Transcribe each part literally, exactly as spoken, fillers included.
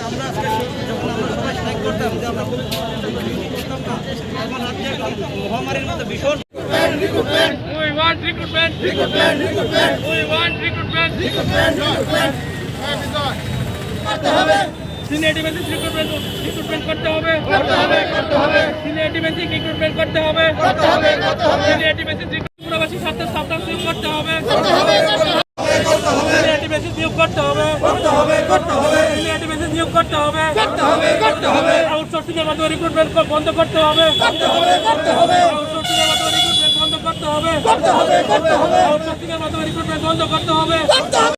আমরা আজকে যখন আমরা সবাই স্ট্রাইক করতাম, যে আমরা কোনো কর্মসূচি করতাম না, তখন আজকে একটা মহামারীর মতো ভীষণ We want recruitment. Recruitment, recruitment. We want recruitment. Recruitment, recruitment. করতে হবে। সিনিয়র ডিফেন্স রিক্রুটমেন্ট, রিক্রুটমেন্ট করতে হবে। করতে হবে, করতে হবে। সিনিয়র ডিফেন্স রিক্রুটমেন্ট করতে হবে। করতে হবে, করতে হবে। সিনিয়র ডিফেন্স ত্রিপুরাবাসী ছাত্র ছাত্রীদের নিয়োগ করতে হবে। করতে হবে, করতে হবে। সিনিয়র ডিফেন্স নিয়োগ করতে হবে। করতে হবে, করতে হবে। সিনিয়র ডিফেন্স নিয়োগ করতে হবে। করতে হবে, করতে হবে। আউটসোর্সিং এর মাধ্যমে রিক্রুটমেন্ট বন্ধ করতে হবে। করতে হবে, করতে হবে। আউটসোর্সিং এর মাধ্যমে রিক্রুটমেন্ট বন্ধ করতে হবে। করতে হবে, করতে হবে। আউটসোর্সিং এর মাধ্যমে রিক্রুটমেন্ট বন্ধ করতে হবে। করতে হবে।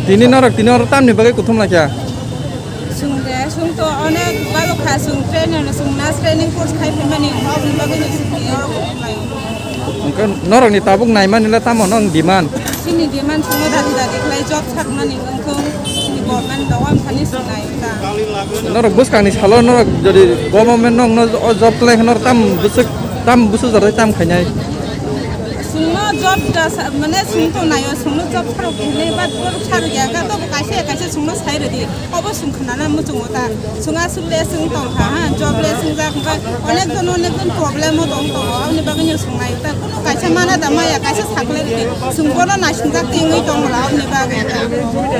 Tini norok tini oro tamni bagwi kuthum laikha? Sungde, sung to onek balok kha, sung train ano sung nas training course khai phaimani, oboni bagwi no sung ni oro kuthum lai. Hwnkhe norokni tabuk naimani le tamo nong demand? Chini demand sungo dadi dadi khlai job sakmani wngthung, chini government dogo ang thani sung nai ta. Norok bwskangni salo norok jodi government nokno o job khlai khe norok tam bwswk, tam bwswk jora tam khainai? Sungno job da sa, mane sung to naio, sungno job sarok hinwi, but borok sarok ya, ga to kaisa ya kaisa sungno sai rwdi. Obo sung khnana muchungo ta. Sung aswk le sung tong kha, ha, job le sung jak, onek jon, onek jon problem o tong tongo, aboni bagwi no sung nai ta. Kuno kaisa mana da maya, kaisa sakle rwdi. Sung bono naising jak tingwi tong la, aboni bagwi.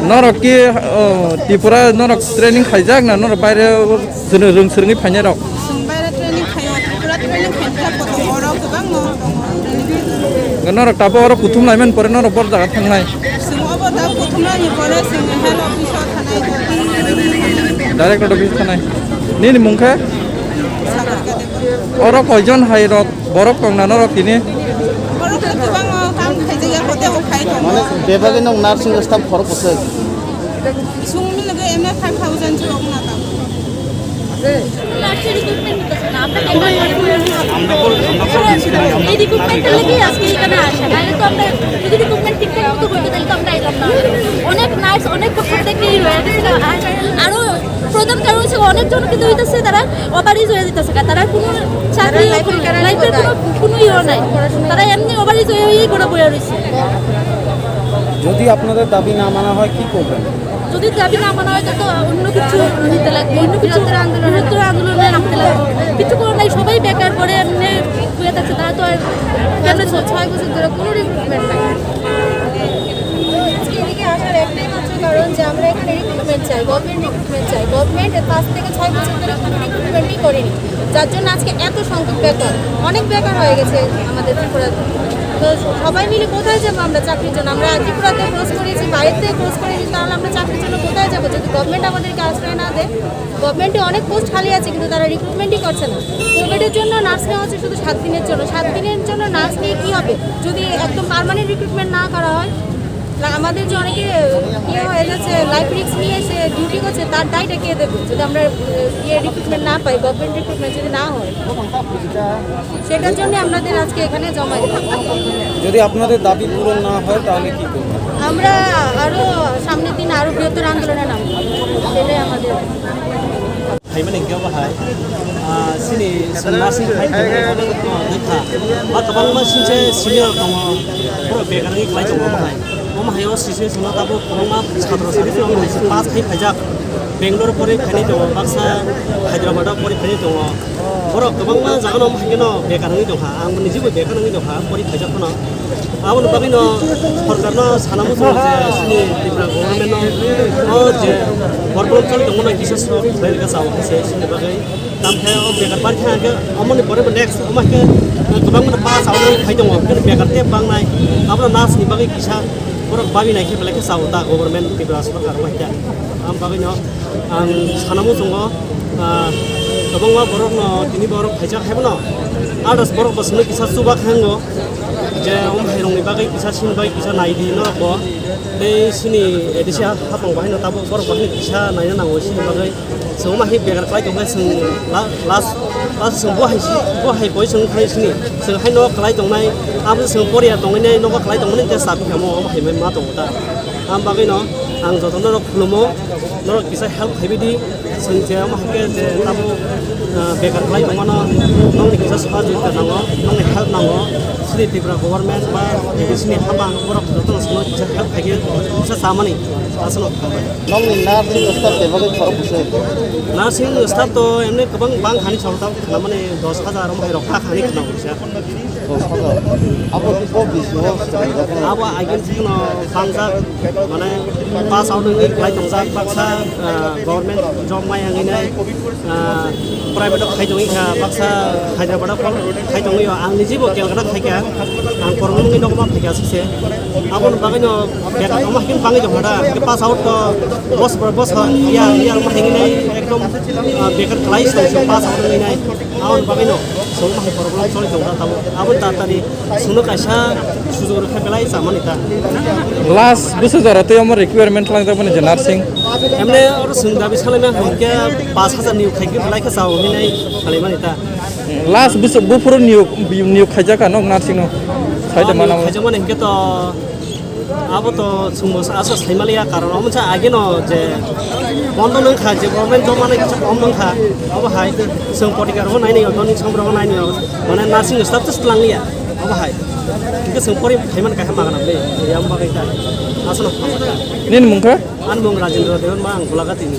Norok ki, o, Tripura norok training khaijak na norok baire o Chwng rwng swrwngwi phainai rok. Chwng baira training khaio, Tripura training khainai khe kotor oro kwbangma tongo training khainai. Norok tabuk oro kuthum laimani pore norok bor jaga thangnai. Chwng obo da kuthum laimani pore chwng health office o thanai. Direct office thanai. Nini mung khe? Sagarika Debbarma. Oro koijon hai rok borok tong na norok tini? Borok kwbangma kam khaijak ya, hotel o khai tongo. Bebagwi nwng nursing staff khorok bwswk? Chwng ni loge emne five thousand chwng rok na ta. এই রিক্রুটমেন্ট লেগেই আজকে এখানে আসা, নাহলে তো আমরা যদি রিক্রুটমেন্ট ঠিকঠাক মতো করতে, তাহলে তো আমরা এলাম না। অনেক নার্স অনেক বছর থেকে এই হয়ে গেছে, আর আরো প্রধান কারণ হচ্ছে অনেক জন কিন্তু হইতেছে তারা ওভারইজ হয়ে দিতেছে, তারা কোনো চাকরি, লাইফের কোনো কোনো ইয়ে নাই, তারা এমনি ওভারইজ হয়ে হয়েই করে বয়ে রয়েছে। যদি আপনাদের দাবি না মানা হয়, কি করবেন? যদি দাবি না মানা হয়, তো অন্য কিছু নিতে লাগবে, অন্য কিছু বৃহত্তর আন্দোলনে নামতে লাগবে। কিছু করার নাই, সবাই বেকার করে এমনি শুয়ে থাকছে, তারা তো আর কেমনে চলছে? ছয় বছর ধরে কোনো রিক্রুটমেন্ট নাই। আজকে এদিকে আসার একটাই মাত্র কারণ যে আমরা এখানে রিক্রুটমেন্ট চাই, গভর্নমেন্ট রিক্রুটমেন্ট চাই। গভর্নমেন্ট এর পাঁচ থেকে ছয় বছর ধরে কোনো রিক্রুটমেন্টই করেনি, যার জন্য আজকে এত সংখ্যক বেকার, অনেক বেকার হয়ে গেছে আমাদের ত্রিপুরাতে। তো সবাই মিলে কোথায় যাবো আমরা চাকরির জন্য? আমরা ত্রিপুরাতে ক্রস করেছি, বাইরেতে ক্রস করেছি, তাহলে আমরা চাকরির জন্য কোথায় যাবো যদি গভর্নমেন্ট আমাদেরকে আশ্রয় না দেয়? গভর্নমেন্টে অনেক পোস্ট খালি আছে, কিন্তু তারা রিক্রুটমেন্টই করছে না। কোভিডের জন্য নার্স নেওয়া হচ্ছে শুধু সাত দিনের জন্য। সাত দিনের জন্য নার্স নিয়ে কী হবে যদি একদম পার্মানেন্ট রিক্রুটমেন্ট না করা হয়? না, আমাদের যে অনেকে ইয়ে হয়ে যাচ্ছে, লাইফ রিস্ক নিয়ে সে ডিউটি করছে, তার দায়টা কে দেবে যদি আমরা, আহ, ইয়ে রিক্রুটমেন্ট না পাই, গভর্নমেন্ট রিক্রুটমেন্ট যদি না হয়? সেটার জন্য আমাদের আজকে এখানে জমা দিতে হবে। যদি আপনাদের দাবি পূরণ না হয়, তাহলে কি করবেন? আমরা আরো সামনের দিন আরো বৃহত্তর আন্দোলনে নামবো, সেটাই আমাদের। Phaimani hwnkhe obo hai, ah, chini chwng nursing khai tongmani kha. Ba kwbangma sini senior tongo, borok bekar wngwi khlai tongo omo hai. Omo hai o situation o tabuk kwbangma chhatro chhatri rok pass khai phaijak, Bangalore o pori phainai tongo, baksa Hyderabad o pori phainai tongo. Borok kwbangma jaga no omo hai kheno bekar wngwi tongkha, ang bo niji bo bekar wngwi tongkha, pori phaijak phano. Aboni bagwi no sorkar no sana muchungo je chini Tripura government no o je borok choli tongmani kisa srok khlai rwkha chao khe se chini bagwi. Tamo khe o bekar bar khe hwnkhe omoni pore bo next omo khe kwbangma pass out wngwi phai tongo, hwnkhe bekar tei bangnai. Abono nurse ni bagwi kisa Borok babi nai khe belai khe chao ta government Tripura sorkar bai ta. Am bagwi no ang sana muchungo, ah, kwbangma borok no tini borok phaijak hai bono. Others borok bo sini kisa chuba khango je om hai rong ni bagwi kisa sini bagwi kisa nai di norok bo. Tei sini A D C ha-, hapang bahai no tabuk borok bahai no kisa naina nango sini bagwi. Chwng ma hai begar kwlai tong khe chwng la-, last, last chwng bo hai si, bo hai koi chwng khai sini. Chwng hai no kwlai tong nai, abo chwng poriya tong nai, nogo kwlai tong nai, tei sabi kamo, omo hai ma tongo ta. Am bagwi no ang joto norok khulumo, norok kisa help khai di, chwng je omo hai khe je tabo, ah, begar kwlai tong mano, nokni kisa sohajogita nango, nokni help nango, sini Tripura government ba A D C ni hapang borok joto no chwng no kisa help khai khe kisa samani aswk no. Nokni nursing staff tei bagwi khorok bwswk? Nursing staff to emni kwbang bang khani chwng tam khna mani dos hajar omo hai rok kha khani khna bwsa. Dos hajar. Abo ki bo bisingo swkang jak nai? Abo agin sikno bangjak, mane pass out wngwi kwlai tongjak, baksa, ah, government job mai wngwi nai. Ah, private o khai tongwi kha, baksa Hyderabad o call khai tongwi o, ang niji bo Calcutta khai kha, ang kormo wngwi nokma phai kha sise. Aboni bagwi no bek tongma hakin bangwi tong kha da, hingke pass out to bos bor bos ya ya ma hingwi nai ekdom, ah, bekar khlai se pass out wngwi nai. Aboni bagwi no chwng ma hai problem choli tong kha tamo. Aboni tatari Chwngno kaisa sujuk rwkha belai chamani ta. Last bwswk jora tei omo requirement khlangjakmani je nursing. Emne oro chwng dabi salaimani hwnkhe pash hajar niyok khaikhe belai khe chao hinwi salaimani ta. Last bwswk buphuru niyok, niyok khaijak kha nok nursing no. Saida manamo. Khaijak mani hwnkhe to abo to chwngbo asa saimaliya, karon omo sa ageno je bondo nung kha, je government job manai kisa kom nung kha, abo hai chwng potikar bo naini, doni chwng borok naini. Mane nursing staff just twlang liya, abo hai. Hingke chwng pori phaimani kaisa magana le, yang bagwi ta. Aswk no. Nini mung kha? Ani mung Rajendra Debbarma, ang Golaghatini.